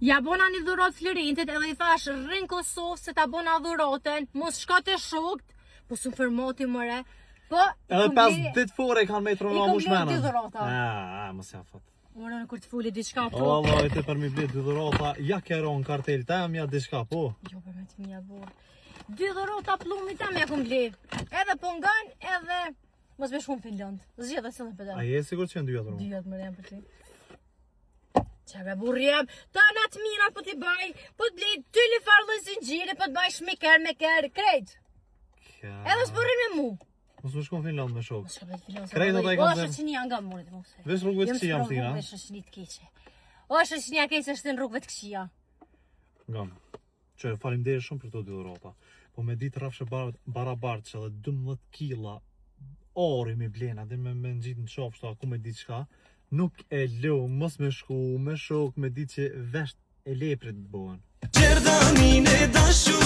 Ja bona një dhuratë Florentit edhe i thash rri n'Kosovë se ta bona dhuratën, mos shko te shokt, po s'u formoti more. Po, i Edhe kom 5 ble- ditë fore kanë me I tronë kom mush ble menën. dy dhurata. Ah, ah, mos ja fat. More unë kur të fuli diçka O po. Allah, e te për mi ble dy dhurata, ja kero në kartel tem, ja diçka, po. Jo për me të mija burr. Dy dhurata pllumit tem ja kom ble. Edhe po ngan, edhe mos me shku në Finland. Zgjedh cilën për A je sigurt që janë dy dhurata? Dyjat më janë për ty. Qa be burri jam, ta në të mira po t'i baj, po të blej ty li farë lloj zinxhiri, po të baj shmiker me ker, krejt. Kja. Edhe s'po rrin me mu. Mos më shkon në Finland me shok. Mos shko me Finland. Krejt ata i O, kanë zënë. shoqënia nga murit, mos. e. Veç rrugëve të Jam këqija jam sprovu shtina. me shoqëni të keqe. O, shoqënia keqe është në rrugëve të këqija. Ngam. Që faleminderit shumë për këto dy dhurata. Po me ditë rrafshë bar, barabart që edhe 12 kila ori me blen, atë me me ngjit në qoftë, shto, aku me diçka, nuk e lë, mos me shku, me shok, me ditë që vesht e leprit të bëhen. Gjerdanin e dashur.